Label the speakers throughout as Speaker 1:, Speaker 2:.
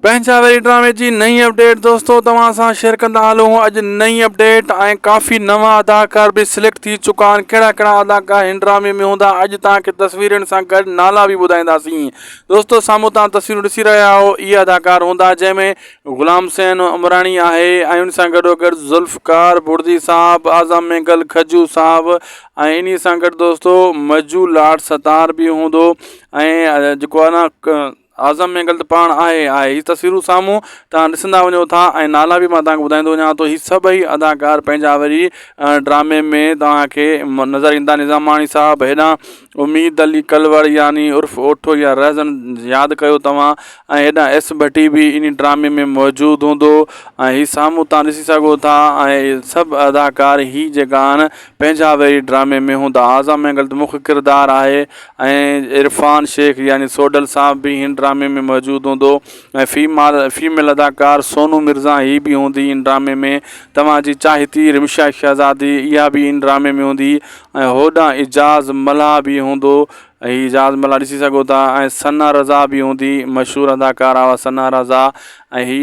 Speaker 1: پنهنجا ويري ڊرامي جي نئين اپڊيٽ دوستو توهان سان شيئر ڪندا هلون اڄ نئين اپڊيٽ ۽ ڪافي نوان اداڪار به سليڪٽ ٿي چڪا آهن ڪهڙا ڪهڙا اداڪار هن ڊرامي ۾ هوندا اڄ توهان کي تصويرن سان گڏ نالا به ٻڌائينداسين دوستو سامهون توهان تصويرون ڏسي رهيا آهيو اهي اداڪار هوندا جنهن ۾ غلام حسين عمراڻي آهي ۽ ان سان گڏو گڏ ذوالفقار بڙدي صاحب اعظم مينگل کجو صاحب ۽ انهي سان گڏ دوستو مجو لاڙ ستار به هوندو ۽ جيڪو آهي نه اعظم مينگل ته پاڻ آهي آهي هي تصويرون سامهون توهان ڏسندا وڃو ٿا ۽ نالا به مان توهان کي ٻڌائيندو وڃان ٿو هي سڀئي اداڪار پنهنجا وري ڊرامي ۾ توهان کي نظر ايندا نظاماڻي صاحب هيڏانهن اميد علي ڪلوڙ يعني عرف اوٺو يا رهزن ياد ڪيو توهان ۽ هيڏانهن ايس ڀٽي به ان ڊرامي ۾ موجود هوندو ۽ هي سامهون توهان ڏسي سگهو ٿا ۽ سڀ اداڪار هي جيڪا آهن پنهنجا وري ڊرامي ۾ هوندا اعظم مينگل ته مک ڪردار آهي ۽ عرفان شيخ يعني سوڍل صاحب به هن ڊرامي ۾ موجود هوندو ۽ فيمال فيميل اداڪار سونو مرزا هي به هوندي ان ڊرامي ۾ توهان جي چاهتي رمشا شهزادي اها به ان ڊرامي ۾ هوندي ۽ هوڏانهن اعجاز ملاح به هوندو ۽ هي اعجاز ملاح ڏسي سگهو ٿا ۽ ثنا رضا به هوندي مشهور اداڪاره اها ثنا رضا ۽ هي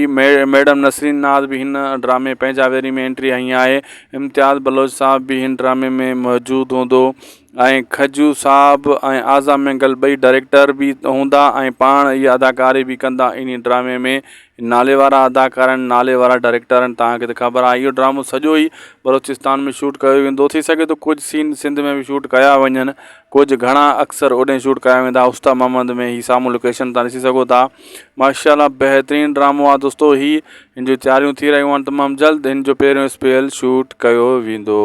Speaker 1: ميڊم نسرين ناز به هن ڊرامي پنهنجا ويري ۾ انٽري هنئي آهي امتياز بلوچ صاحب به هن ڊرامي ۾ موجود هوندو ۽ کجو صاحب ۽ اعظم مينگل ٻئي ڊائريڪٽر به هوندا ۽ پاڻ ئي اداڪاري به ڪندا انهي ڊرامي ۾ نالي وارا اداڪار آهن نالي وارا ڊائريڪٽر آهن توهان کي ته خبر آهي اهو ڊرامو سڄو ئي بلوچستان ۾ شوٽ ڪيو ويندو ٿي سگهي ٿو ڪجهه سين سنڌ ۾ به شوٽ ڪيا وڃن ڪجهه گهڻا اڪثر اوڏي شوٽ ڪيا ويندا اوستا محمد ۾ هي سامهون لوڪيشن تان ڏسي سگهو ٿا ماشاء الله بهترين ڊرامو آهي دوستو هي هن جون تياريون ٿي رهيون آهن تمام جلد هن جو پهريون اسپيل شوٽ ڪيو ويندو.